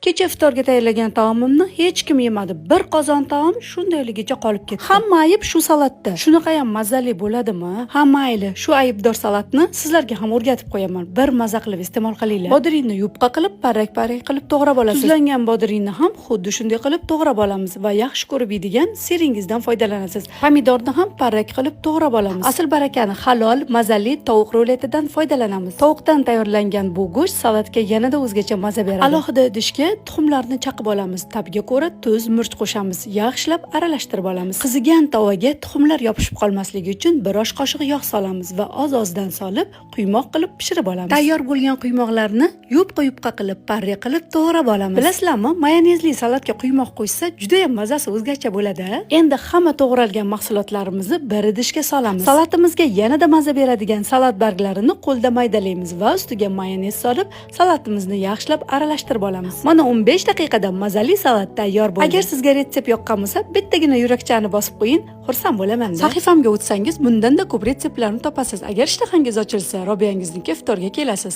Kecha iftorga tayyorlagan taomimni hech kim yemadi. Bir qozon taom shundayligicha qolib ketdi. Hamma ayb shu salatda. Shunaqayam mazali bo'ladimi? Ha, mayli, shu aybdor salatni sizlarga ham o'rgatib qo'yaman. Bir maza qilib iste'mol qilinglar. Bodringni yupqa qilib, parrak-parrak qilib to'g'rab olasiz. Tuzlangan bodringni ham xuddi shunday qilib to'g'rab olamiz va yaxshi ko'rib yeydigan siringizdan foydalanasiz. Pomidorni ham parrak qilib to'g'rab olamiz. Asl barakani halol, mazali tovuq ruletidan foydalanamiz. Tovuqdan tayyorlangan bu go'sht salatga yanada o'zgacha maza beradi. Alohida idishga tuxumlarni chaqib olamiz. Ta'bga ko'ra tuz, murch qo'shamiz. Yaxshilab aralashtirib olamiz. Qizigan tovaga tuxumlar yopishib qolmasligi uchun bir osh qoshiq yog' solamiz va oz-ozdan solib, quymoq qilib pishirib olamiz. Tayyor bo'lgan quymoqlarni yupqa-yupqa qilib, parre qilib to'g'rab olamiz. Bilasizlarmi, mayonezli salatga quymoq qo'shsa, juda ham mazasi o'zgacha bo'ladi. Endi hamma to'g'ralgan mahsulotlarimizni bir idishga solamiz. Salatimizga yanada maza beradigan salat barglarini qo'lda maydalaymiz va ustiga mayonez solib, salatimizni yaxshilab aralashtirib olamiz. Mana 15 daqiqada mazali salat tayyor bo'ldi. Agar sizga retsept yoqqan bo'lsa, bittagina yurakchani bosib qo'ying, xursand bo'laman. Sahifamga o'tsangiz, bundanda ko'p retseptlarni topasiz. Agar ishtahangiz ochilsa, Robiyangizniki iftorga kelasiz.